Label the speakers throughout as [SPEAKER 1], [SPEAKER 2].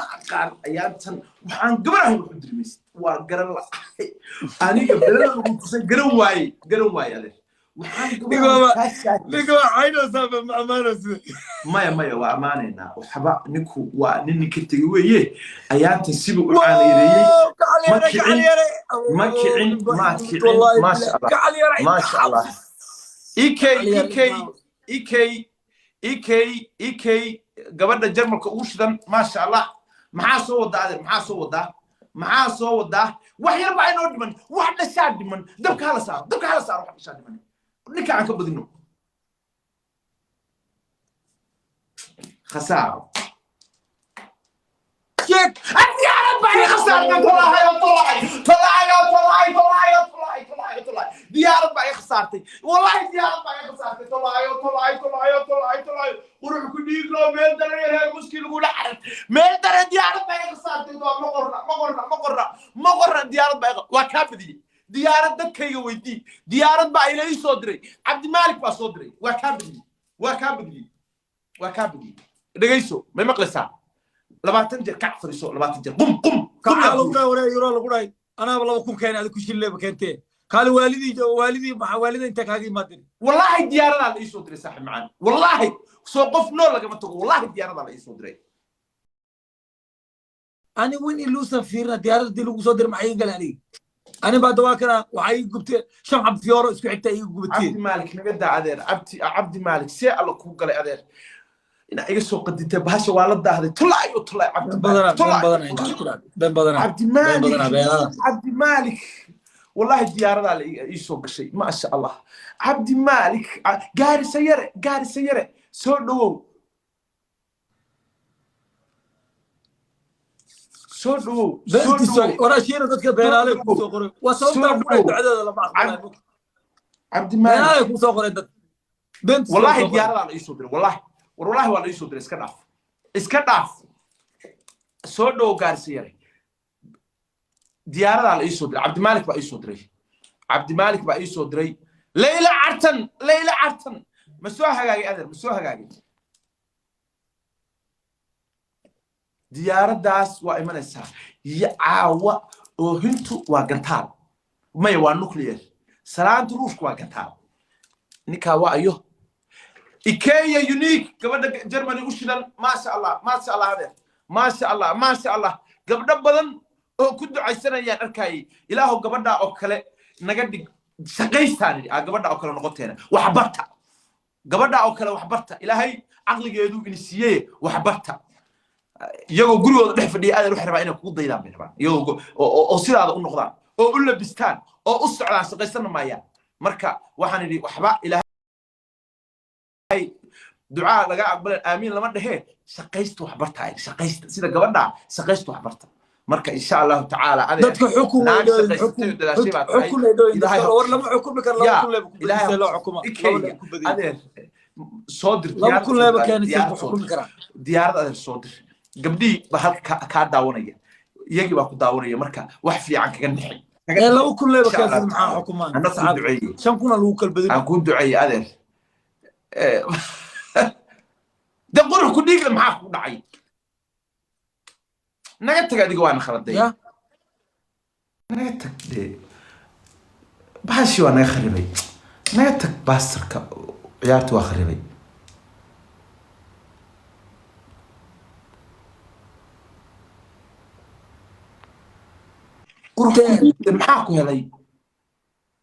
[SPEAKER 1] Aqaan ayaantan waxaan gabar ahayn waxu dirmaysid, waa garan la'ahay aniga. Belada lagu tusay garan waaye, garan waaye adeer. Waxaan gabar ahayn.
[SPEAKER 2] Ninka waa caynaysaa, ma ammaanaysa?
[SPEAKER 1] Maya, maya, waa ammaanaynaa. Waxba ninku waa nin ninka tegey weeye. Ayaantan sibuu u caanayreeyey. Ma kicin, ma kicin, ma kicin. Maasha Allah, maasha Allah. Ek ek ek ek ek gabadha Jarmalka ugu shidan, maasha Allah. Maxaa soo wadaa, adeer? Maxaa soo wadaa? Maxaa soo wadaa? Wax yar baa inoo dhiman, wax dhashaa dhiman. Dabka hala saaro, dabka hala saaro. Wax dhashaa dhiman, ninka aan ka badino. Khasaaro. Diyaarad baa iga khasaartay. Tolaayo, tolaay, tolaayo, tolaay, tolaayo, tolaay, tolaayo, tolaay. Diyaarad baa iga khasaartay, wallahi diyaarad baa iga khasaartay. Tolaayo, tolaay, tolaayo, tolaay, tolaayo. Qurux ku dhiiglo meel dare, reer muski lagula xarar meel dare. Diyaarad baa iga khasaartay. Waa ma qorna, ma qorna, ma qorna, ma qorna. Diyaarad baa iga, waa kaa badiyey. Diyaarad dadkayga weydii. Diyaarad baa ila ii soo diray, Cabdimaalik baa soo diray. Waa kaa badiyey, waa kaa badiyey, waa kaa badiyey. Dhegayso, may maqlaysaa? 20 jeer kac fadhiiso, 20 jeer qum, qum, qum.
[SPEAKER 2] Kacaalowgaa waree yuro lagu dhahay. Anaaba 2000 keenay, adig ku shilleeba keentee. Kaali waalidii, waalidii, maxaa waalida inta kaaga imaadeen?
[SPEAKER 1] Wallaahi diyaaradaa la ii soo diray, saaxib macaan. Wallaahi soo qof nool lagama tago. Wallaahi diyaaradaa la ii soo diray.
[SPEAKER 2] Ani win iluusan fiirina. Diyaaradda dii lagu soo diray maxaa iga galay aniga? Ani baa dawaa kana waxaa ii gubtee shan xab fiyooro isku xigta iga gubatee.
[SPEAKER 1] Cabdi Maalik, naga daa adeer. Cabdi, Cabdi Maalik, see alla kuu galay adeer? Inaa iga soo qadintay bahasha waa la daahday. Tulaayo, tulaay. Cabdi
[SPEAKER 2] Been
[SPEAKER 1] Maalik.
[SPEAKER 2] badanaa, been
[SPEAKER 1] Tulaay.
[SPEAKER 2] badanaa intaas ku dhacday, been badanaa.
[SPEAKER 1] Cabdi
[SPEAKER 2] Been
[SPEAKER 1] Maalik.
[SPEAKER 2] badanaa, beenada.
[SPEAKER 1] Cabdi Maalik, wallahi diyaaradaa la ii soo gashay, maasha Allah. Cabdi Maalik, gaarisa yare, gaarisa yare, soo dhowow, soo dhowow, soo
[SPEAKER 2] Beentiisa
[SPEAKER 1] dhowow.
[SPEAKER 2] Waraashiina dadka beenaalay kuu soo qoray, waa sababtaa ku dhahay ducadeeda lama aqbalayo.
[SPEAKER 1] Cabdi Maalik.
[SPEAKER 2] Beenaalay kuu soo qoray dad beentiisa.
[SPEAKER 1] Wallahi
[SPEAKER 2] soo qoray.
[SPEAKER 1] Diyaaradaa la ii soo diray, wallahi. War wallahi waa la ii soo diray. Iska dhaaf, iska dhaaf. Soo dhowow, gaarisa yare. Diyaaradaa la ii soo diray, Cabdimaalik baa ii soo diray, Cabdimaalik baa ii soo diray. Layla Cartan, Layla Cartan, ma soo hagaagay adeer? Ma soo hagaagay? Diyaaraddaas waa imanaysaa iyo caawa. Oohintu waa gantaal, maya, waa nuclear. Salaanta Ruushka waa gantaal. Ninkaa waa ayo. Ikea Unique, gabadha Germany u shidan, maasha Allah, maasha Allah adeer, maasha Allah, maasha Allah. Gabdho badan oo ku ducaysanayaan arkayay. Ilaahow gabadhaa oo kale naga dhig. Shaqaystaan idhi, aa gabadha oo kale noqoteena. Waxbarta gabadha oo kale, waxbarta. Ilaahay caqligeedu ini siiyey, waxbarta. Iyagoo gurigooda dhex fadhiya adeer, waxay rabaa inay kugu daydaan bay rabaan, iyagoo oo sidaada u noqdaan oo u labistaan oo u socdaan, shaqaysana maayaan. Marka waxaan idhi, waxba Ilaahay ducaa laga aqbalan, aamiin lama dhehee. Shaqaysta, waxbarta, shaqaysta sida gabadha, shaqaysta, waxbarta. Marka insha Allahu tacaala adeer,
[SPEAKER 2] Dadka xukun
[SPEAKER 1] naag
[SPEAKER 2] way leeyihiin.
[SPEAKER 1] shaqaysatay
[SPEAKER 2] Xukun
[SPEAKER 1] oo dadaashay baa tahay.
[SPEAKER 2] Xukun ay leeyihiin
[SPEAKER 1] Ilaahay
[SPEAKER 2] dadka. War lama xukumi karo. Laba
[SPEAKER 1] Yaa,
[SPEAKER 2] kun leeba ku
[SPEAKER 1] Ilaahay
[SPEAKER 2] badisay loo xukuma. Laba
[SPEAKER 1] Ikeyga
[SPEAKER 2] leeba ku badiyay.
[SPEAKER 1] Adeer, soo dir
[SPEAKER 2] Laba
[SPEAKER 1] diyaarad
[SPEAKER 2] kun
[SPEAKER 1] soo
[SPEAKER 2] leeba
[SPEAKER 1] dir,
[SPEAKER 2] keenay
[SPEAKER 1] diyaarad
[SPEAKER 2] ku
[SPEAKER 1] soo
[SPEAKER 2] xukumi
[SPEAKER 1] dir.
[SPEAKER 2] karaa.
[SPEAKER 1] Diyaarad adeer soo dir. Gabdhihii baa halka kaa daawanaya, iyagii baa ku daawanaya. Marka wax fiican kaga nixi.
[SPEAKER 2] Ee 2000 leeba
[SPEAKER 1] Insha
[SPEAKER 2] keenay
[SPEAKER 1] Allah
[SPEAKER 2] maxaa
[SPEAKER 1] tacaala.
[SPEAKER 2] xukumaan?
[SPEAKER 1] Anna kuu
[SPEAKER 2] Saxaab
[SPEAKER 1] duceeyey.
[SPEAKER 2] 5000 lagu kalbadin.
[SPEAKER 1] Aan kuu duceeyey adeer. De qurux ku dhiigle, maxaa kugu dhacay? Naga tag adiga, waana khaladay.
[SPEAKER 2] Ya.
[SPEAKER 1] Naga tag dee, bahashi waa naga kharibay. Naga tag baastarka, ciyaarta waa kharibay. Qurux ku dhiigle, maxaa ku helay?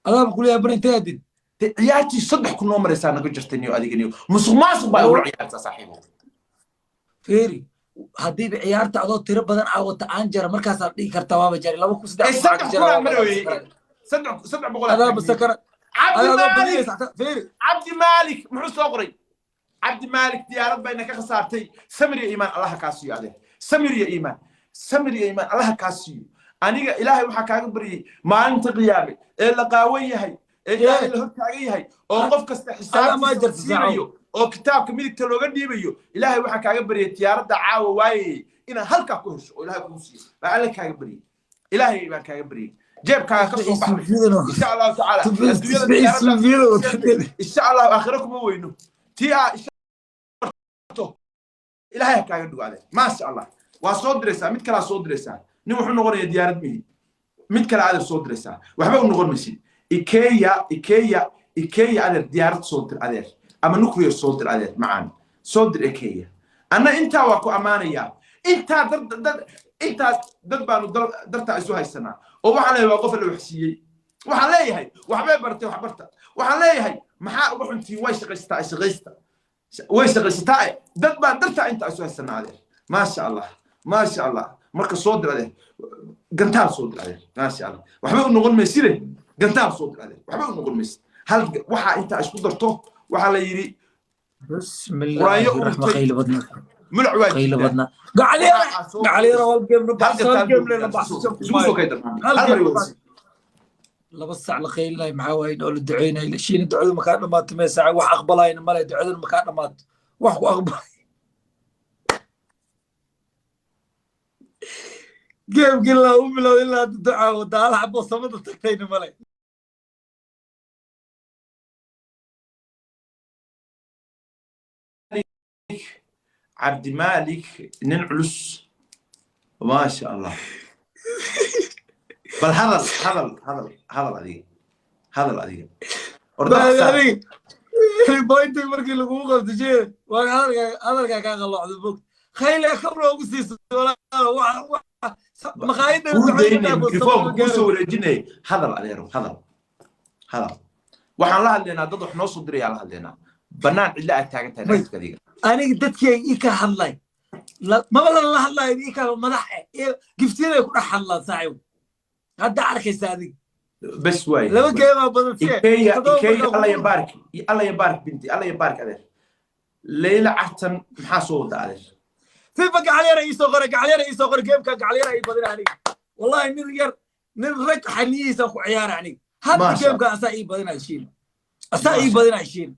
[SPEAKER 2] Adaaba kuleeyahay bar intee adin.
[SPEAKER 1] Dee ciyaartii 3000 noo maraysaa naga jirtay niyo. Adiga niyo musuq maasuq baa igula ciyaartaa, saaxiibo.
[SPEAKER 2] Feeri, haddiiba ciyaarta adoo tiro badan aa wata aan jara, markaasaad dhihi kartaa waaba jari 2000
[SPEAKER 1] ee
[SPEAKER 2] 3000
[SPEAKER 1] saddex
[SPEAKER 2] waxaa ka jara
[SPEAKER 1] kunaa
[SPEAKER 2] waaba
[SPEAKER 1] marooyey
[SPEAKER 2] sakaraad.
[SPEAKER 1] 300
[SPEAKER 2] Adaaba sakara
[SPEAKER 1] Cabdi
[SPEAKER 2] adoo
[SPEAKER 1] Maalik.
[SPEAKER 2] badinaysa xataa feeri.
[SPEAKER 1] Cabdi Maalik muxuu soo qoray? Cabdi Maalik, diyaarad bayna ka khasaartay. Samir iyo iimaan Allaha kaa siiyo adeer, samir iyo iimaan, samir iyo iimaan Allaha kaa siiyo. Aniga Ilaahay waxaa kaaga baryay maalinta qiyaame ee la qaawan yahay ee Ilaahay la hor taagan yahay oo qof kasta
[SPEAKER 2] Adaa ma
[SPEAKER 1] xisaabtiisa la
[SPEAKER 2] jirta
[SPEAKER 1] siinayo oo kitaabka midigta looga dhiibayo. Ilaahay waxaa kaaga baryay diyaaradda caawa waayayay inaad halkaa ku hesho oo Ilaahay kugu siiyo baa Alle kaaga baryay. Ilaahay baan kaaga baryay, jeebkaaga ka soo baxday. Insha Allahu tacaala adduunyada diyaaradda insha Allahu aakhiro kuma weyno tii aa. Ilaahay ha kaaga dhigo adeer, maasha Allah. Waa soo diraysaa, mid kalaa soo diraysaa. Nin wuxuu noqonayaa diyaarad mihi. Mid kale adeer soo diraysaa, waxba u noqon maysid. Ikeya, Ikeya, Ikeya, adeer, diyaarad soo dir adeer, ama nuclear soo dir adeer macaan, soo dir Ikeya. Anna intaa waa ku ammaanayaa. Intaa dad dad intaa dad baanu dartaa isu haysanaa, oo waxaan leeyahay waa qof la waxsiiyey. Waxaan leeyahay waxbay bartay, wax barta. Waxaan leeyahay maxaa uga xuntiin? Way shaqaysataa, shaqaysta, way shaqaysataa. Dad baan dartaa intaa isu haysanaa adeer. Maasha Allah, maasha Allah. Marka soo dir adeer, gantaal soo dir adeer. Maasha Allah. Waxba u noqon mayside, gantaal soo dir adeer. Waxba u noqon maysid. Hal waxaa intaa isku darto, waxaa la yidhi
[SPEAKER 2] Bismillaahi raxmaan, qaylo badna.
[SPEAKER 1] Mulac waa
[SPEAKER 2] Qaylo
[SPEAKER 1] jiidaa.
[SPEAKER 2] badna. Gacaliyara, gacaliyara, hal game na
[SPEAKER 1] Hal
[SPEAKER 2] baxsan,
[SPEAKER 1] gantaal.
[SPEAKER 2] Game lena baxsan.
[SPEAKER 1] Isugu soo kay darmaan.
[SPEAKER 2] Hal
[SPEAKER 1] Hal mar
[SPEAKER 2] game.
[SPEAKER 1] wada sii.
[SPEAKER 2] 2 sac la qaylinay maxaa waaye oo la duceynay? Shiina, ducadu makaa dhamaato mee saac? Wax aqbalayna male, ducaduna makaa dhamaato, wax ku aqbalay. Geemkii laa u bilowday ilaa hadda ducaa wadaa, hal xabo samada tagtayna male.
[SPEAKER 1] Cabdimaalik nin culus, maasha Allah. Bal hadal, hadal, hadal, hadal adiga, hadal adiga.
[SPEAKER 2] Pointig markii lagugu qabto shee waa hadalkaa, hadalkaa kaa qalloocda bog khayle khamra ugu siiso maqaayadda.
[SPEAKER 1] Kuu daynay mikrofoonka, kuu soo wareejinay. Hadal adeero, hadal, hadal. Waxaan la hadlaynaa dad wax noo soo dirayaa la hadlaynaa. Bannaan cidla aad taagan tahay naagta adiga.
[SPEAKER 2] Aniga dadkii ii ka hadlay maba lala hadlayo, ii ka madax eh giftiyaday ku dhex hadlaan saaxiib. Hadda arkaysa adiga.
[SPEAKER 1] Bes waay.
[SPEAKER 2] Laba geemaa badan see.
[SPEAKER 1] Ikeya.
[SPEAKER 2] Toddoba.
[SPEAKER 1] Ikeya.
[SPEAKER 2] Markaa
[SPEAKER 1] Alla ya baarik, alla ya baarik binti, alla ya baarik adeer. Leyla Cartan maxaa soo wada adeer?
[SPEAKER 2] Fifa gacalyara ii soo qoray, gacalyara ii soo qoray. Geemka gacalyara ii badina aniga, wallahi nin yar, nin rag xaniyihiisa ku ciyaara aniga hadda.
[SPEAKER 1] Maasha.
[SPEAKER 2] Geemka asaa ii badinaya shiin, asaa ii badinaya shiin.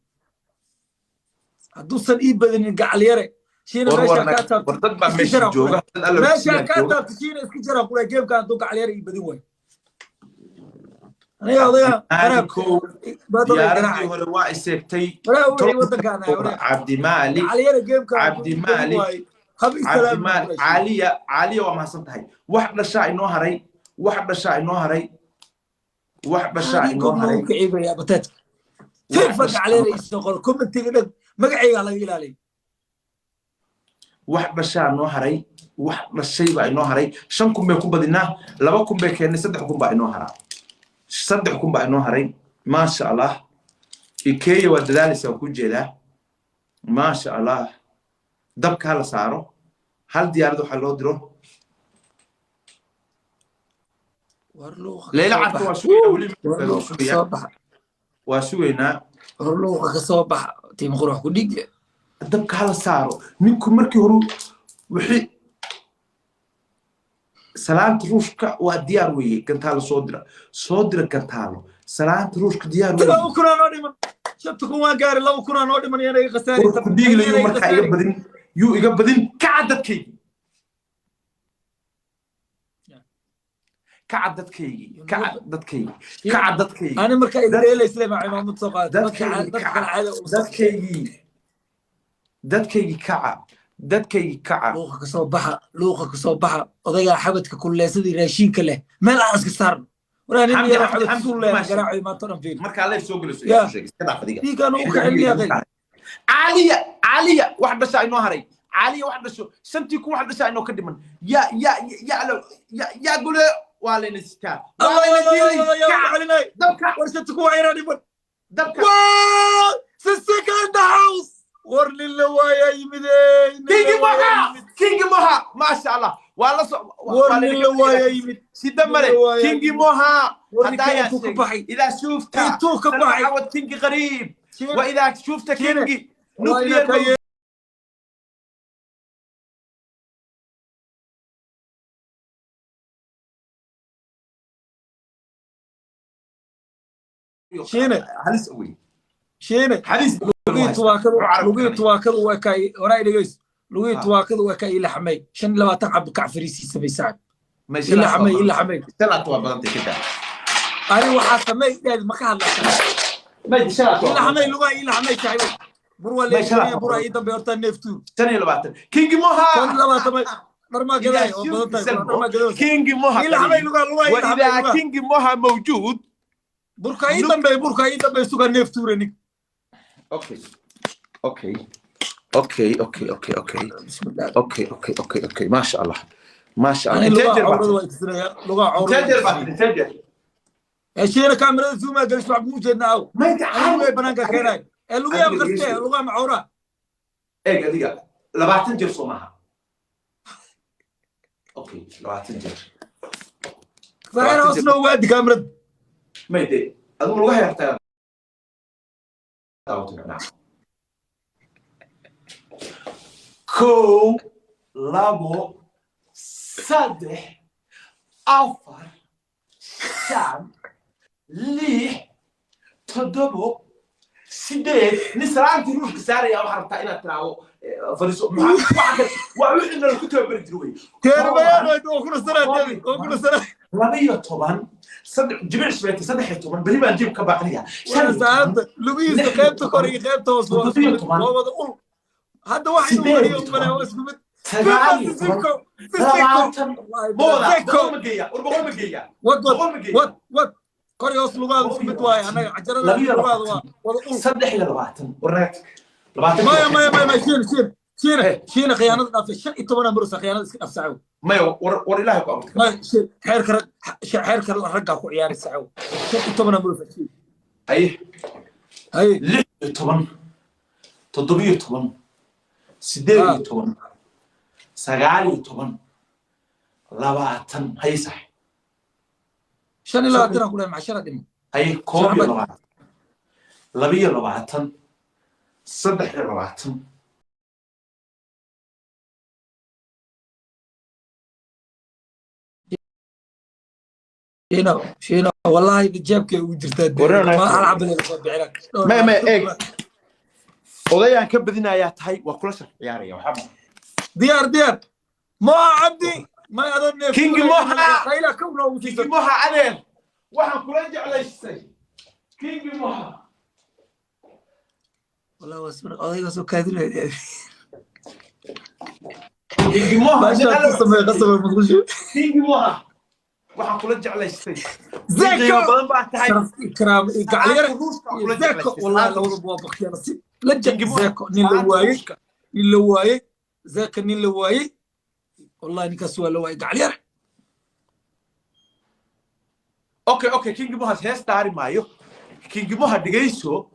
[SPEAKER 2] Hadduusan ii badinin gacalyare shiina
[SPEAKER 1] War
[SPEAKER 2] meeshaa
[SPEAKER 1] war
[SPEAKER 2] kaa taabto
[SPEAKER 1] war dad baa
[SPEAKER 2] iska
[SPEAKER 1] meesha
[SPEAKER 2] jaraa
[SPEAKER 1] jooga, dad alla
[SPEAKER 2] meeshaa
[SPEAKER 1] waxsiiyaa
[SPEAKER 2] kaa
[SPEAKER 1] jooga.
[SPEAKER 2] taabto shiina iska jaraa kula. Geemka hadduu gacalyare ii badin waayo aniga odaya
[SPEAKER 1] Maalikow
[SPEAKER 2] baadada
[SPEAKER 1] diyaaradii
[SPEAKER 2] garaacay
[SPEAKER 1] hore waa iseegtay.
[SPEAKER 2] waraa wixii waddankaan ahay waraa.
[SPEAKER 1] Cabdimaalik.
[SPEAKER 2] Gacalyare geemka hadduu ii badin
[SPEAKER 1] Cabdimaalik.
[SPEAKER 2] waayo hab isalaam.
[SPEAKER 1] Cabdimaalik, Caaliya, Caaliya, waa mahadsan tahay. Wax dhashaa inoo haray, wax dhashaa inoo haray, wax dhashaa inoo haray.
[SPEAKER 2] Kiciibaya bateedka.
[SPEAKER 1] Wax
[SPEAKER 2] Fifa
[SPEAKER 1] dhashaa.
[SPEAKER 2] Gacalyare ii soo qoro commentiga dhag, magacayga laga ilaaliyo.
[SPEAKER 1] Wax dhashaa noo haray, wax dhashay baa inoo haray. 5,000 bay ku badinaa, 2,000 bay keennay, 3,000 baa inoo haraa, 3,000 baa inoo haray. Maasha Allah, Ikeya waa dadaalaysaa, waan ku jeedaa. Maasha Allah. Dabka hala saaro, hal diyaarad waxaa loo diro.
[SPEAKER 2] War luuqa ka
[SPEAKER 1] Leyla
[SPEAKER 2] soo
[SPEAKER 1] Carta
[SPEAKER 2] baxa.
[SPEAKER 1] waa sugaynaa weli.
[SPEAKER 2] War luuqa ka soo baxa.
[SPEAKER 1] Waa sugaynaa.
[SPEAKER 2] War luuqa ka soo baxa, tiim qurux ku dhigle.
[SPEAKER 1] Dabka hala saaro. Ninku markii hore wixii salaanta ruushka waa diyaar weeye. Gantaalo soo dira, soo dira gantaalo. Salaanta ruushka diyaar weeye.
[SPEAKER 2] 2,000 aa noo dhiman, 5,000 waan gaaray, 2,000 aa noo dhiman. Yana iga khasaari.
[SPEAKER 1] Ku dhiiglayu markaa iga badin, yuu iga badin. Kaca dadkaygii, kaca dadkaygii, kaca dadkaygii, kaca dadkaygii.
[SPEAKER 2] Ani markaa iga dheelaysle maa cimaamad soo qaadata dadka
[SPEAKER 1] Dadkaygii.
[SPEAKER 2] Dadka
[SPEAKER 1] Kaca.
[SPEAKER 2] kale caada uma soo.
[SPEAKER 1] Dadkaygii, dadkaygii, kaca dadkaygii, kaca.
[SPEAKER 2] Luuqa ka soo baxa, luuqa ka soo baxa. Odaygaa xabadka kulleesadii raashinka leh meel aan iska saarno. Waraa nin
[SPEAKER 1] Xamdi,
[SPEAKER 2] yaro
[SPEAKER 1] Xamdi,
[SPEAKER 2] xabad
[SPEAKER 1] Xamdi,
[SPEAKER 2] suul leh
[SPEAKER 1] maasha.
[SPEAKER 2] garaacoy maanta dhan fiir.
[SPEAKER 1] Markaa leef soo gelayso
[SPEAKER 2] Ya.
[SPEAKER 1] isu sheeg, iska dhaaf adiga.
[SPEAKER 2] Dhiiggaan u kicin aqay.
[SPEAKER 1] Caaliya, Caaliya, wax dhashaa inoo haray. Caaliya, wax dhasho, 5,000 wax dhashaa inoo ka dhiman. Ya ya ya ya ya gule, waa layna sitaa, waa
[SPEAKER 2] Allah.
[SPEAKER 1] layna
[SPEAKER 2] Allah.
[SPEAKER 1] diiday.
[SPEAKER 2] Allah yaa
[SPEAKER 1] Kaca.
[SPEAKER 2] celinay.
[SPEAKER 1] Dabka.
[SPEAKER 2] War 5,000 waa inaa dhiman.
[SPEAKER 1] Dabka.
[SPEAKER 2] Waa Sisika in the house. War nin la waayaa yimid ey, nin la
[SPEAKER 1] Kingi
[SPEAKER 2] waayaa
[SPEAKER 1] Moha.
[SPEAKER 2] yimid.
[SPEAKER 1] Kingi Moha, maasha Allah, waa la so
[SPEAKER 2] War nin la waayaa yimid.
[SPEAKER 1] Sida male.
[SPEAKER 2] Nin la waayaa
[SPEAKER 1] Kingi
[SPEAKER 2] yimid.
[SPEAKER 1] Moha.
[SPEAKER 2] War ninka
[SPEAKER 1] haddaa yaa
[SPEAKER 2] intuu ka
[SPEAKER 1] sheegay
[SPEAKER 2] baxay.
[SPEAKER 1] Idaa shufta
[SPEAKER 2] Intuu ka baxay.
[SPEAKER 1] عود كينج غريب.
[SPEAKER 2] Shiine,
[SPEAKER 1] واذا شفت
[SPEAKER 2] Shiine.
[SPEAKER 1] كينج
[SPEAKER 2] Wallahi
[SPEAKER 1] نوكلير.
[SPEAKER 2] inaa ka Shiine.
[SPEAKER 1] halis wey.
[SPEAKER 2] Shiine.
[SPEAKER 1] Halis.
[SPEAKER 2] Lugihii tubaakadu,
[SPEAKER 1] Carab
[SPEAKER 2] lugihii
[SPEAKER 1] garanay.
[SPEAKER 2] tubaakadu waa kaay horaa dhegeyso, lugihii
[SPEAKER 1] Ah.
[SPEAKER 2] tubaakadu waa kaay ilaxmay 25 xabo kac fariisii samay saaxib.
[SPEAKER 1] Ma shalaad
[SPEAKER 2] Ilaxmay.
[SPEAKER 1] waa badan.
[SPEAKER 2] Ilaxmay.
[SPEAKER 1] Shalaad waa badantay, ka daa.
[SPEAKER 2] Ani waxaa samay dhaadi ma ka hadlaysaa?
[SPEAKER 1] Ma shalaad waa
[SPEAKER 2] Ilaxmay
[SPEAKER 1] badantay.
[SPEAKER 2] lugaha ilaxmay saaxiibay. Bur waa leeyahay, bur ay dambe horta neeftuur.
[SPEAKER 1] 25 Kingi Moha.
[SPEAKER 2] 25 dharmaa gaday oo badan tahay, dharmaa gaday.
[SPEAKER 1] Kingi Moha.
[SPEAKER 2] Ila habay lugaa lugaa ila habay
[SPEAKER 1] وإذا
[SPEAKER 2] lugaa.
[SPEAKER 1] Kingi Moha موجود.
[SPEAKER 2] Burka ii dambe, burka ii dambe, suga neeftuure nig.
[SPEAKER 1] okay okay okay okay okay okay.
[SPEAKER 2] Bismillah.
[SPEAKER 1] okay okay okay okay، ما شاء الله ما شاء الله.
[SPEAKER 2] Ani lugaa
[SPEAKER 1] intee jeer
[SPEAKER 2] cawrada
[SPEAKER 1] baad
[SPEAKER 2] waa itusinayaa, lugaa
[SPEAKER 1] intee jeer baad
[SPEAKER 2] cawrada.
[SPEAKER 1] Intee jeer?
[SPEAKER 2] Heshiina kaamirada zuumaa gelis, wax buu jeednaa aw.
[SPEAKER 1] Ma inta
[SPEAKER 2] Ani lugay banaanka keenay ee lugayaa
[SPEAKER 1] Adiga
[SPEAKER 2] qartee
[SPEAKER 1] dhegeyso.
[SPEAKER 2] Lugaa ma cawraa?
[SPEAKER 1] Eeg, adiga 20 jeer soo maaha? Okay, 20 jeer.
[SPEAKER 2] Saxina hoos noo waadi kaamirada.
[SPEAKER 1] May dee adigu lagu heertaa daawato macnaha. 1, 2, 3, 4, 5, 6, 7, 8. Nin salaantii ruushka saaraya waxaa rabtaa inaad tiraahdo fadhiiso. Waxa kale waa wixii nala ku tababari jira wey.
[SPEAKER 2] Teerbayaan oo kuna sanaa debi oo kuna sanaa.
[SPEAKER 1] 12, 3 jimicsi bay tahay, 13 beri baan jib ka baaqnaya. 15.
[SPEAKER 2] Saanta lugihiisa qaybta kore iyo qaybta hoose waa isku mid,
[SPEAKER 1] 17.
[SPEAKER 2] waa wada ul. Hadda wax inuu
[SPEAKER 1] 18.
[SPEAKER 2] mariyo umaleya waa isku mid.
[SPEAKER 1] 19, 20. Ma wadaa? 100 ma geeya? War 100 ma geeya?
[SPEAKER 2] Wad wad.
[SPEAKER 1] 100 ma geeya?
[SPEAKER 2] Wad wad, kor iyo hoos lugaada isku mid waaye. Annaga cajarada
[SPEAKER 1] 22.
[SPEAKER 2] Lugaada waa wada ul.
[SPEAKER 1] 23. War naga tag, 20.
[SPEAKER 2] Maya maya maya maya, shiina shiina shiina.
[SPEAKER 1] Eh.
[SPEAKER 2] Shiina, khiyaanada dhaafay. 15 marusa khiyaanada iska dhaaf sacow.
[SPEAKER 1] Maya, war ilaahay ku abuurtay.
[SPEAKER 2] Maya shiin, xeerka rag, xeerka raggaa ku ciyaari sacow. 15 marusa shiin.
[SPEAKER 1] Haye.
[SPEAKER 2] Haye.
[SPEAKER 1] 16, 17, 18, 19, 20. Haye sax.
[SPEAKER 2] 25 aan ku dhahay, macshara dhimo.
[SPEAKER 1] Haye, 21, 22, 23.
[SPEAKER 2] Shiina shiina, wallahi jeebkay ugu jirtaa.
[SPEAKER 1] Wareer.
[SPEAKER 2] Ma hal xabad soo bixina.
[SPEAKER 1] Maya, eeg. Odayaan ka badinayaa tahay, waa kula shar ciyaaraya waxba.
[SPEAKER 2] Diyaar diyaar, Moha Cabdi may adoo neef.
[SPEAKER 1] Kingi Moha!
[SPEAKER 2] Qayla kowna ugu
[SPEAKER 1] Kingi
[SPEAKER 2] jirta.
[SPEAKER 1] Moha, adeer, waxaan kula jeclaystay Kingi Moha.
[SPEAKER 2] Wallahi waa soo odayga soo kaadinaya.
[SPEAKER 1] Kingi Moha.
[SPEAKER 2] Baasha ku sameey qasab musqushu.
[SPEAKER 1] Kingi Moha, waxaan kula jeclaystay
[SPEAKER 2] Zeko!
[SPEAKER 1] qiimo badan baa tahay.
[SPEAKER 2] Sharaf, ikraam iyo gacal yar.
[SPEAKER 1] Ruushka waan kula
[SPEAKER 2] Zeko
[SPEAKER 1] jeclaystay.
[SPEAKER 2] wallahi labadaba waa baktiya nasiib la
[SPEAKER 1] Kingi Moha.
[SPEAKER 2] Zeko nin la waayey,
[SPEAKER 1] Ruushka.
[SPEAKER 2] nin la waayey Zeko, nin la waayey wallahi, ninkaas waa la waayey gacal yar.
[SPEAKER 1] Okay, Kingi Moha hees daari maayo. Kingi Moha, dhegayso.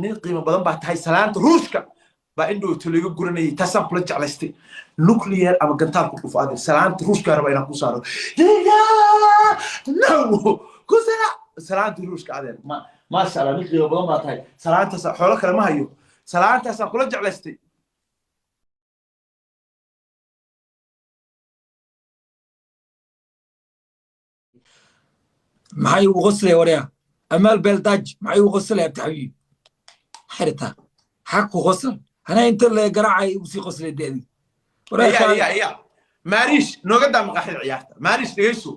[SPEAKER 1] Nin qiimo badan baa tahay. Salaanta ruushka baa in dhowto laga guranayay, taasaan kula jeclaystay. Nuclear ama gantaal ku dhufo adeer, salaanta ruushka raba inaan ku saaro. No ku sala salaanta ruushka adeer. Ma maasha Allah, nin qiimo badan baa tahay. Salaantaas xoolo kale ma hayo, salaantaasaan kula jeclaystay.
[SPEAKER 2] Maxay ugu qoslaya waryaa amaal beeldaaj? Maxay ugu qoslaya abdi xabiib xiritaa xaq ku qosl anaa inta la garaacay ugu sii qoslay deedi.
[SPEAKER 1] Ya maariish, nooga daa maqaaxida ciyaarta. Maariish, dhegeyso.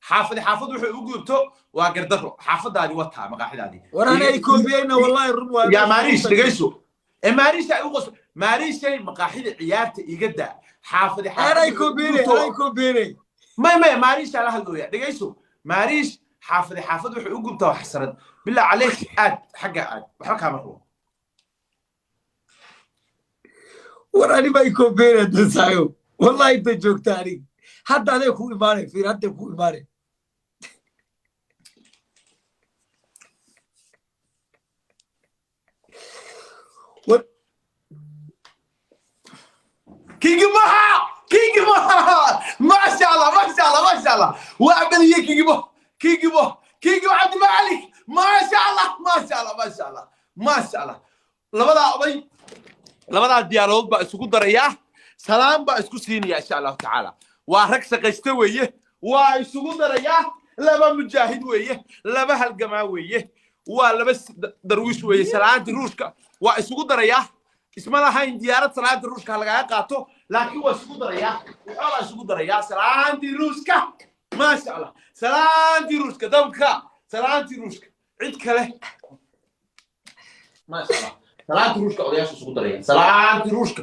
[SPEAKER 1] Xaafadi xaafad wuxuu u gudubto waa gardaro. Xaafadaadii wataa maqaaxidaadii.
[SPEAKER 2] War ana ay koobiyeyna, wallahi run waa.
[SPEAKER 1] Ya maariish, dhegeyso. Ee maariish ay u qos maariishay maqaaxida ciyaarta iga daa. Xaafadi
[SPEAKER 2] ana ay koobiyeyna, ana ay koobiyeyna.
[SPEAKER 1] May, maariish ala hadlooya, dhegeyso maariish. Xaafadi xaafad wuxuu u gubtaa waa xasarad. Bilaa caleyk, aad xagga aad waxba kaama rabo.
[SPEAKER 2] War ani baa i koobiyeyna dasaayo, wallahi inta joogta anig hadda aday ku imaanay, fiir, hadday ku imaanay. War
[SPEAKER 1] Kingi Moha, Kingi Moha, maasha Allah, maasha Allah, maasha Allah, waa badiyey Kingi Moha, Kingi Moha, Kingi Cabdimalik, maasha Allah, maasha Allah, maasha Allah, maasha Allah. Labadaa oday, labadaa diyaaradood baa isugu darayaa, salaam baa isku siinaya insha Allahu tacaala. Waa rag shaqaysta weeye, waa isugu darayaa. Laba mujaahid weeye, laba halgamaa weeye, waa laba darwiish weeye. Salaanta ruushka waa isugu darayaa. Isma lahayn diyaarad salaanta ruushka ha lagaaga qaato, laakiin waa isugu darayaa, waxoolaa isugu darayaa. Salaantii ruushka, maasha Allah, salaantii ruushka dabka, salaantii ruushka cid kale, maasha Allah. Salaantii Ruushka odayaasha isugu daraya. Salaantii Ruushka,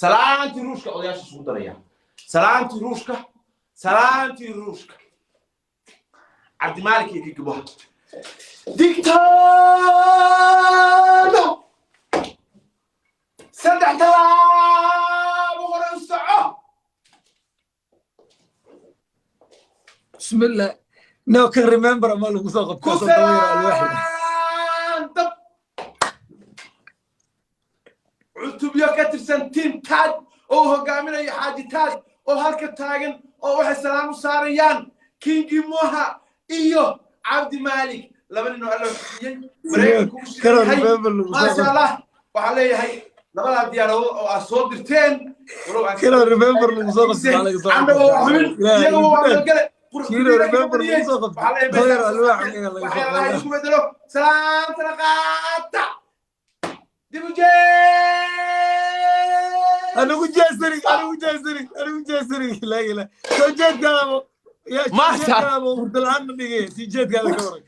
[SPEAKER 1] salaantii Ruushka odayaasha isugu daraya. Salaantii Ruushka, salaantii Ruushka. Cabdimaalik iyo Kigiboha digtaano, saddex talaabo hore u soco.
[SPEAKER 2] Bismillah, no can remember ama lagu soo
[SPEAKER 1] ku
[SPEAKER 2] qabtaa 30 yar alwaaxi.
[SPEAKER 1] Salaan dab cutubyo ka tirsan Team Taaj oo hogaaminaya Xaaji Taaj oo halka taagan oo waxay salaam u saarayaan Kingi Moha iyo Cabdi Maalik, laba nin oo Alla xusiyey, Maraykanku u
[SPEAKER 2] Kana
[SPEAKER 1] sheegay.
[SPEAKER 2] remember lagu soo
[SPEAKER 1] Maasha
[SPEAKER 2] qabtaa.
[SPEAKER 1] Allah, waxaan leeyahay labadaa diyaaradood oo aad soo dirteen walow aan
[SPEAKER 2] Kana remember lagu soo qabtaa, laga soo
[SPEAKER 1] annaga waa xubin,
[SPEAKER 2] qabtaa.
[SPEAKER 1] iyaga waa nabadgale.
[SPEAKER 2] Kino remember lagu soo qabtaa. 10 yar alwaax iyaga laga soo
[SPEAKER 1] Waxyaalaha
[SPEAKER 2] qabtaa.
[SPEAKER 1] isku bedelo, salaamtana qaata, dib u jeed.
[SPEAKER 2] Anigu jeesani, anigu jeesani, anigu jeesani, laa ilaa soo jeedkaada ya soo
[SPEAKER 1] Maasha.
[SPEAKER 2] jeedkaada hurdo la'aan na dhigay, sii jeedkaada ka waran.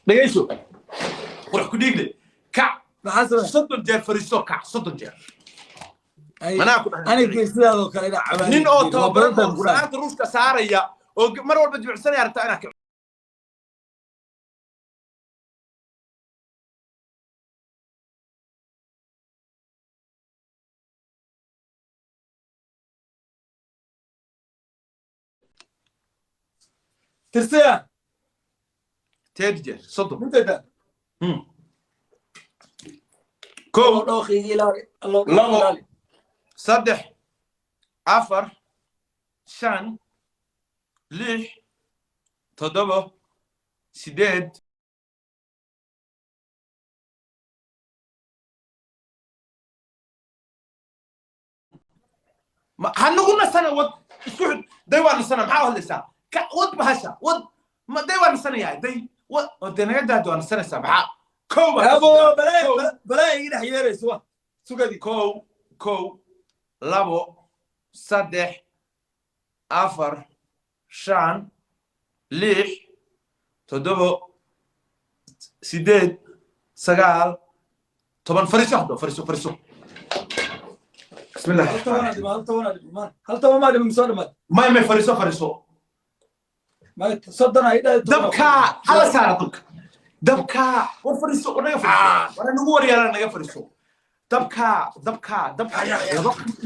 [SPEAKER 1] Dhegayso, qurux ku dhiigle, kac.
[SPEAKER 2] Maxaa sabab?
[SPEAKER 1] 30 jeer fariiso, kac 30 jeer. Manaa ku dhahay.
[SPEAKER 2] Aniga sidaadoo kale inaa cabaadi
[SPEAKER 1] Nin oo
[SPEAKER 2] waa
[SPEAKER 1] tababaran
[SPEAKER 2] badantaan
[SPEAKER 1] oo
[SPEAKER 2] ku dhahay.
[SPEAKER 1] salaanta Ruushka saaraya oo mar walba jimicsanaya rabtaa inaad kaco.
[SPEAKER 2] Tirsaya.
[SPEAKER 1] 30 jeer, 30.
[SPEAKER 2] Mintayda.
[SPEAKER 1] Kow.
[SPEAKER 2] Dhooqiga ilaali, allo.
[SPEAKER 1] Labo.
[SPEAKER 2] Ilaali.
[SPEAKER 1] 3, 4, 5, 6, 7, 8. Ha nagu nasana, wad isku xid. Day, waa nasana. Maxaa hadlaysaa? Ka wad bahasha, wad ma day, waa nasanayaa. Day, wad oo dee naga daadi, waa nasanaysaa. Maxaa? Kow baa
[SPEAKER 2] Abo.
[SPEAKER 1] kasoo.
[SPEAKER 2] Balaa.
[SPEAKER 1] Kow.
[SPEAKER 2] Balaa iga dhex yeerayso wa sugadi.
[SPEAKER 1] Kow, kow, labo, 3, 4, 5, 6, 7, 8, 9, 10. Fariiso hadda, fariiso, fariiso. Bismillah.
[SPEAKER 2] Hal toban dhima, hal toban dhima, hal toban maa dhima, soo dhamaad.
[SPEAKER 1] May, may, fariiso, fariiso.
[SPEAKER 2] May, 30 ay dhahay.
[SPEAKER 1] Dabka hala saara, dabka, dabka. War fariiso, war naga fariiso, war nagu waryaala, naga fariiso. Dabka, dabka, dabka.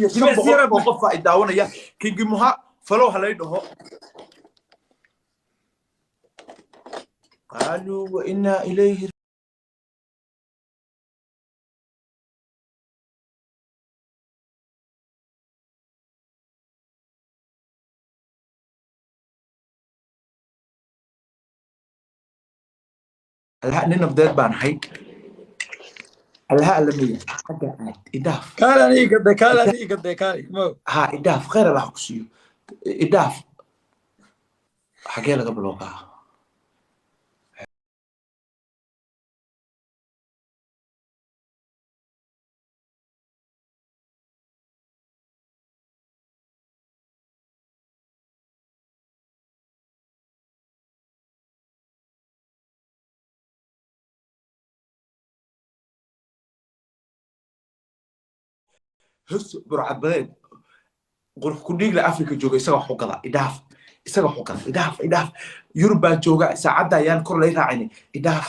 [SPEAKER 1] 2500 oo qof baa i daawanaya. Kingi Muha follow halay dhaho. Qaaluu wa inaa ilayhi. Allaha, nin nabdeed baan ahay. Allaha alamaya xagga aad idhaaf.
[SPEAKER 2] Kaale aniga gade, kaale aniga gade, kaale mo.
[SPEAKER 1] Ha, idhaaf, khayr Allah ku siiyo, idhaaf. Xagee laga bilowgaa? Hus burcadbadeed, qurux ku dhiigla Afrika jooga, isaga wax u gada, idhaaf, isaga wax u gada, idhaaf, idhaaf. Yurub baan jooga, saacadda ayaan kor lay raacin, idhaaf.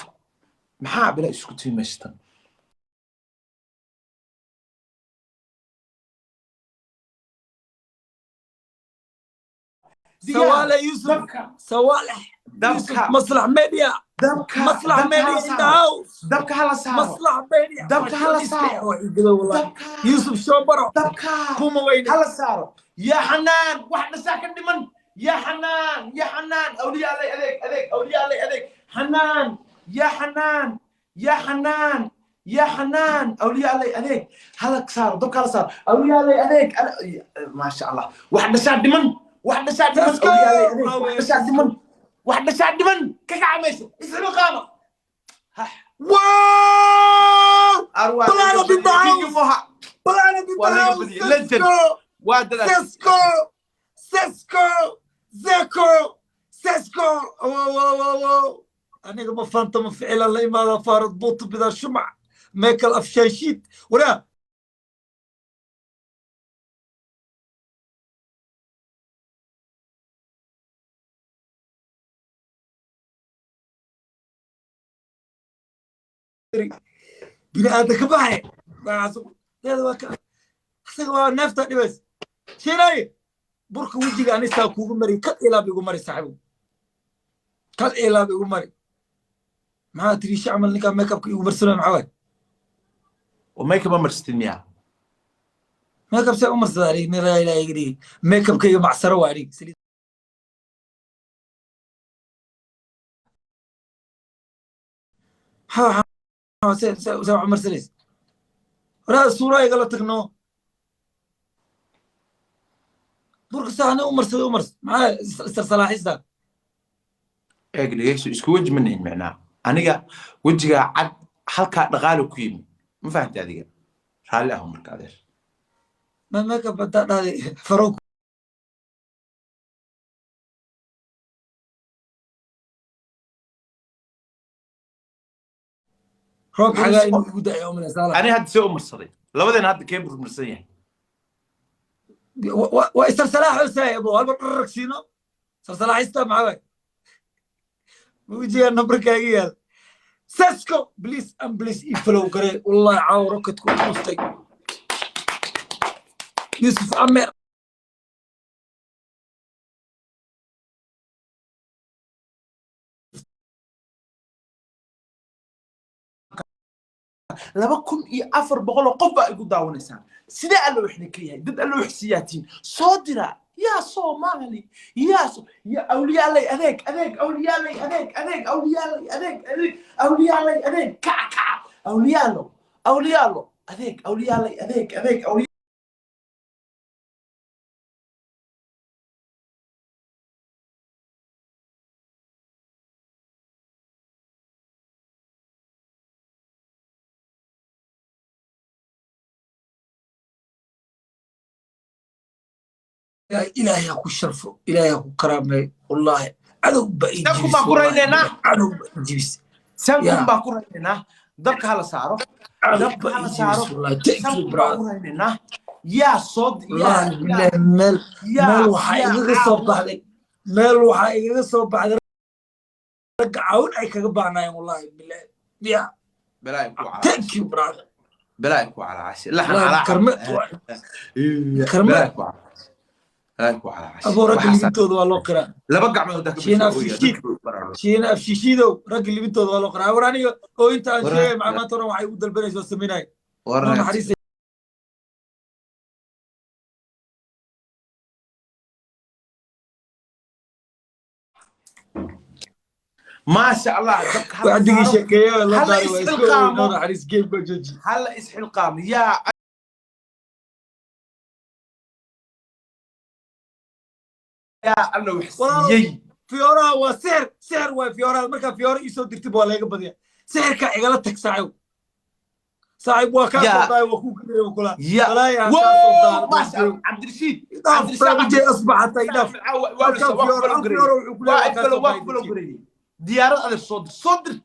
[SPEAKER 1] Maxaa bila isku timi meeshtan?
[SPEAKER 2] Sawaale Yusuf.
[SPEAKER 1] Dabka.
[SPEAKER 2] Sawaale Yusuf.
[SPEAKER 1] Dabka.
[SPEAKER 2] Maslax Media.
[SPEAKER 1] Dabka.
[SPEAKER 2] Maslax
[SPEAKER 1] Dabka
[SPEAKER 2] Media
[SPEAKER 1] hala
[SPEAKER 2] in the
[SPEAKER 1] saaro.
[SPEAKER 2] house.
[SPEAKER 1] Dabka hala saaro.
[SPEAKER 2] Maslax Media.
[SPEAKER 1] Dabka hala saaro.
[SPEAKER 2] Wallahi.
[SPEAKER 1] Dabka.
[SPEAKER 2] Yusuf Shobaro.
[SPEAKER 1] Dabka
[SPEAKER 2] kuma weyne.
[SPEAKER 1] Hala saaro. Yaa Xanaan, wax dhasaa ka dhiman. Yaa Xanaan, yaa Xanaan, awliya allay adeeg, adeeg, awliya allay adeeg. Xanaan, yaa Xanaan, yaa Xanaan, yaa Xanaan, awliya allay adeeg. Hala saaro dabka, hala saaro, awliya allay adeeg. Maasha Allah, wax dhashaa dhiman, wax dhashaa dhiman.
[SPEAKER 2] Let's go!
[SPEAKER 1] Awliya allay adeeg, wax dhashaa dhiman, wax dhashaa dhiman. Ka kaca meesha, isxilo qaama.
[SPEAKER 2] Wow.
[SPEAKER 1] Arwaa.
[SPEAKER 2] Planet in the house.
[SPEAKER 1] Kingi Moha.
[SPEAKER 2] Planet in the
[SPEAKER 1] Waa laga
[SPEAKER 2] house.
[SPEAKER 1] badiyey. Legend.
[SPEAKER 2] Let's go.
[SPEAKER 1] Waa dadaal.
[SPEAKER 2] Sesko, Sesko, Zeko, Sesko. Wow, wow, wow, wow. Aniga ma fanta ma ficila la imaada faarad buuta bidaa shumac meekal afshaashiid waraa. Bini aadan ka baxay isaga waa neefta dhibays. Shiinay, burka wejiga anisaa kuugu mari, kal ilaab igu mari saaxiibow, kal ilaab igu mari. Maxaa tiri camal ninkaa makeupka igu marsanaya? Maxaa waay?
[SPEAKER 1] Oo makeup ma marsatid miyaa?
[SPEAKER 2] Makeup see u marsada anig? Nilaa ilaaha iga dhigi, makeupkayga macsaro waa anig saliid. Maxaa see wax u marsanaysa? Waraa suura igala tagno, burka saa ani u marsada u mars. Maxaa istarsalaaxista?
[SPEAKER 1] Eeg, dhegeyso, isku weji ma nihin micnaha. Aniga wejigaa cad, halkaa dhaqaale ku yimi, ma fahamta? Adiga raalli aho marka, adeer.
[SPEAKER 2] Ma makeup hadaa dhahday faro. Roob xagaa inuu igu da'ay oo malay.
[SPEAKER 1] Ani hadda see u marsaday? Labadeena hadda kee burmarsan yahay?
[SPEAKER 2] Waa istarsalaaxosaay abo, halba dhararag siino sarsalaaxista. Maxaa waay wejigaa nambarkaaga yaal? Sesco, please and please ii follow garee. Wallahi caawa rocketku u dhuftay Yusuf Amer.
[SPEAKER 1] 2400 oo qof baa igu daawanaysaan. Sidee alla waxna ka yahay? Dad alla wax siyaatiin soo dira. Yaa Soomaali, yaa ya awliyaalay, adeeg adeeg awliyaalay, adeeg adeeg awliyaalay, adeeg adeeg awliyaalay, adeeg kaca kaca awliyaalo, awliyaalo, adeeg awliyaalay, adeeg adeeg awliya.
[SPEAKER 2] Ilaahay ha ku sharfo, Ilaahay ha ku karaameeyo. Wallaahi cadow ba ii
[SPEAKER 1] Shan kun
[SPEAKER 2] jibis.
[SPEAKER 1] baan ku
[SPEAKER 2] Wallaahi
[SPEAKER 1] raynaynaa.
[SPEAKER 2] cadow ba ii jibis.
[SPEAKER 1] 5,000
[SPEAKER 2] Yeah.
[SPEAKER 1] baan ku raynaynaa. Dabka hala saaro.
[SPEAKER 2] Cadow
[SPEAKER 1] Dabka
[SPEAKER 2] ba
[SPEAKER 1] hala
[SPEAKER 2] ii
[SPEAKER 1] saaro.
[SPEAKER 2] jibis wallaahi. Thank
[SPEAKER 1] Shan
[SPEAKER 2] you,
[SPEAKER 1] kun baan
[SPEAKER 2] brother.
[SPEAKER 1] ku raynaynaa. Yaa soo yaa
[SPEAKER 2] Wallaahi billahi, meel
[SPEAKER 1] yaa
[SPEAKER 2] meel waxaa
[SPEAKER 1] yaa
[SPEAKER 2] igaga soo
[SPEAKER 1] caawa.
[SPEAKER 2] baxday, meel waxaa igaga soo baxday ragga caawin ay kaga baahnaayeen, wallaahi billahi ya.
[SPEAKER 1] Balaay ku calaa.
[SPEAKER 2] Thank you, brother.
[SPEAKER 1] Balaay ku calaacasi laxan.
[SPEAKER 2] Wallaahi
[SPEAKER 1] calaa.
[SPEAKER 2] karme karme.
[SPEAKER 1] Balaay ku calaacasi, balaay ku calaacasi.
[SPEAKER 2] Aboo, ragga
[SPEAKER 1] Waxaas
[SPEAKER 2] libintooda waa loo qiraa.
[SPEAKER 1] Laba gacmood haddaa ka
[SPEAKER 2] Shiina
[SPEAKER 1] bisoo ooyaa
[SPEAKER 2] afshishiid.
[SPEAKER 1] dadka way baraarugsan.
[SPEAKER 2] Shiina afshishiidow, ragga libintooda waa loo qiraa. War aniga oo inta aan
[SPEAKER 1] War
[SPEAKER 2] sheegay macaa maanta oran waxay igu dalbanaysa oo sameynaya
[SPEAKER 1] war
[SPEAKER 2] noo naxariis.
[SPEAKER 1] Maasha Allah, dabka hala
[SPEAKER 2] Wacdigii
[SPEAKER 1] saaro.
[SPEAKER 2] sheekeeya loo
[SPEAKER 1] Hala
[SPEAKER 2] daaray waa iska
[SPEAKER 1] isxilqaamo.
[SPEAKER 2] Noo naxariis, game baa jooji.
[SPEAKER 1] Hala isxilqaamo yaa yaa alla wax
[SPEAKER 2] Walaalow.
[SPEAKER 1] siiyey.
[SPEAKER 2] Fiyooraha waa sixir, sixir waay fiyooraha. Markaa fiyoora iisoo dirtib waa laga badiya. Sixirka igala tag saaxiib, saaxiib waa kaa soo daay, waa kuu gelaya kula
[SPEAKER 1] ya
[SPEAKER 2] walaaya kaa soo
[SPEAKER 1] wow
[SPEAKER 2] daay.
[SPEAKER 1] Maasha Allah, Cabdirashiid.
[SPEAKER 2] Idhaaf.
[SPEAKER 1] Cabdirashiid.
[SPEAKER 2] Barnaamijay asbax hataa idhaaf. Halkan fiyoora, hal fiyoora wuxuu ku
[SPEAKER 1] waa
[SPEAKER 2] leeyahay waa kaa
[SPEAKER 1] ifalo
[SPEAKER 2] soo
[SPEAKER 1] waa
[SPEAKER 2] daay.
[SPEAKER 1] ku follow gareeyey diyaarad adeer. Soo dir, soo dir,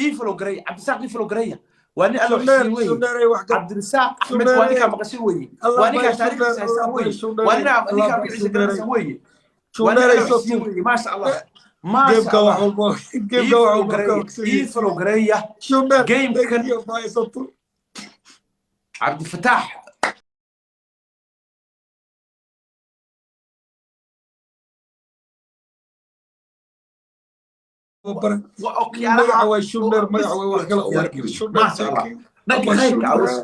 [SPEAKER 1] ii follow gareey. Cabdirasaaq ii follow gareeya, waa nin alla wax
[SPEAKER 2] Shundheer
[SPEAKER 1] siiyey weye.
[SPEAKER 2] Shundheeray wax ka
[SPEAKER 1] Cabdirasaaq Axmed waa ninkaa maqashay weye, waa ninkaa taariikhdiisa haystaan weye, waa ninkaa ninkaa magaciisa garanaysan weye, waa nin
[SPEAKER 2] Shundheeray
[SPEAKER 1] alla
[SPEAKER 2] soo
[SPEAKER 1] wax siiyey
[SPEAKER 2] tuur.
[SPEAKER 1] weye. Maasha Allah, maasha
[SPEAKER 2] Geemka wax
[SPEAKER 1] Allah.
[SPEAKER 2] walba
[SPEAKER 1] Ii
[SPEAKER 2] geemka wax
[SPEAKER 1] follow
[SPEAKER 2] walba ka
[SPEAKER 1] gareeya, ii
[SPEAKER 2] ogsoon.
[SPEAKER 1] follow gareeya.
[SPEAKER 2] Shundheer.
[SPEAKER 1] Game-kan.
[SPEAKER 2] Thank you, bye, soo tuur.
[SPEAKER 1] Cabdifataax.
[SPEAKER 2] Bara
[SPEAKER 1] waa
[SPEAKER 2] magaca
[SPEAKER 1] okyaalaha
[SPEAKER 2] waa Shundheer, magaca waa wax kale oo
[SPEAKER 1] Maasha
[SPEAKER 2] Shundheer.
[SPEAKER 1] Allah.
[SPEAKER 2] Thank you.
[SPEAKER 1] Dhanka
[SPEAKER 2] Abba
[SPEAKER 1] khayrka
[SPEAKER 2] Shundheer.
[SPEAKER 1] awas.